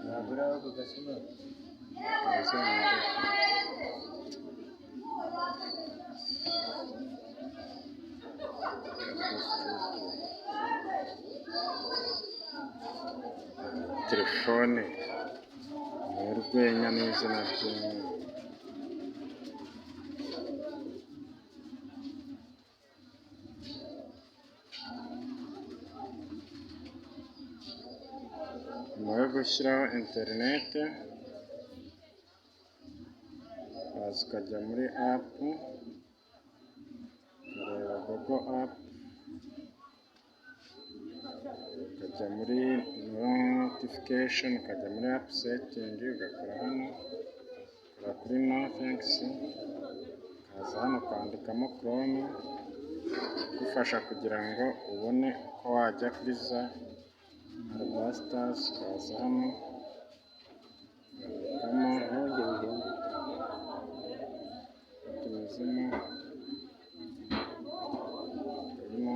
Ntabwo uraho ku gasima. Telefone ni urwenya n'izina ry'Imana. Nyuma yo gushyiraho interinete, uraza ukajya muri app, ukareba Google app, ukajya muri notification, ukajya muri app setting, ugakora hano, ukora kuri no thanks, ukaza hano ukandikamo Chrome, igufasha kugira ngo ubone uko wajya kuri za Albasters, ukaza hano ukandikamo Nkonge bihembe. Tumezemo harimo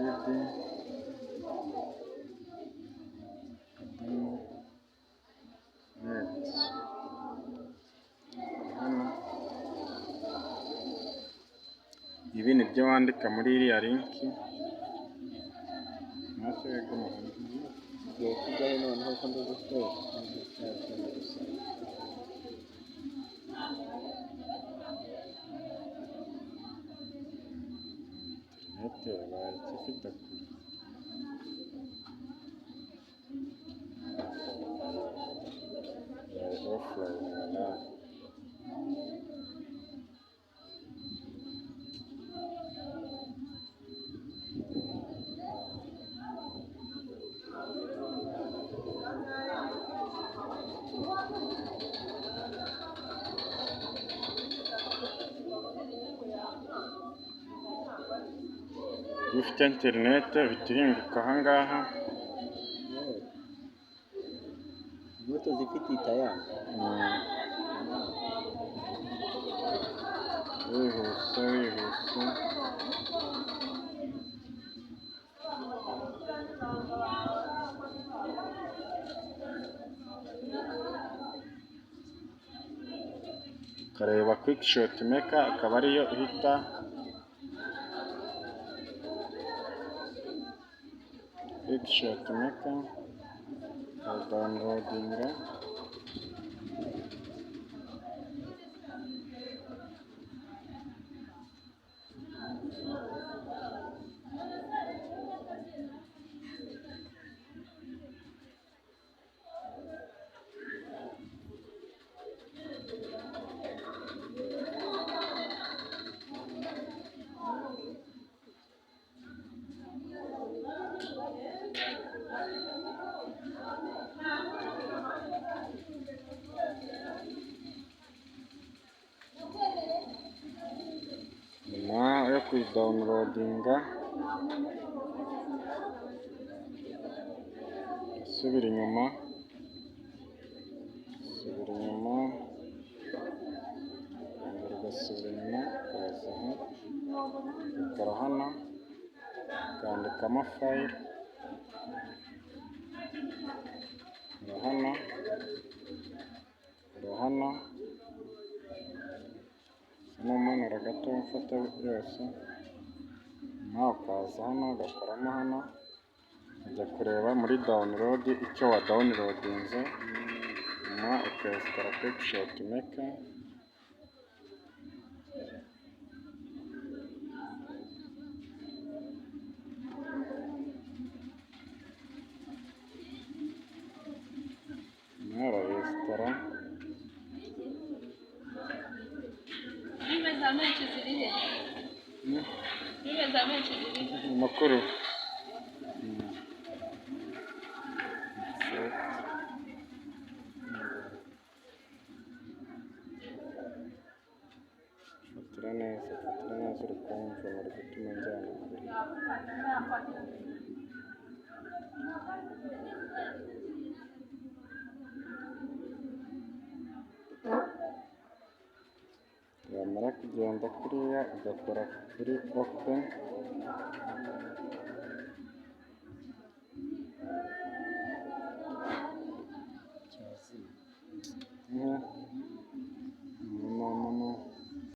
feed.net. Hano ibi ni byo wandika muri iriya link ntacyo wiguma hano. Ugiye kujyayo noneho ko ndagutera. Interinete yabaye ikifite kure, yabaye offline wallahi. Iyo ufite interinete uhita uhinguka ahangaha. Imbuto zifite itayani. Wihuse wihuse, ukareba Quick Shot Maker, akaba ariyo ihita Quick Shot Maker, ukadownloadinga. Nyuma yo kuyidownloadinga, usubira inyuma, usubira inyuma, ukongera ugasubira inyuma, ukaza aha, ugakora hano, ukandikamo file, ukora hano, ukora hano, n'umanura gato ufata yose, nyuma ukaza hano ugakoramo hano, ujya kureba muri download icyo wa downloadinze, nyuma ukinstalla Quick Shot Maker. Nyuma urayinstalla. Filime za menshi ziri he? Filime za menshi ziri he? Amakuru. Fatira neza, fatira neza, uri kumva bari gutuma njyana kure. Byamara kugenda kuriya, ugakora kuri OK. Cyazimye.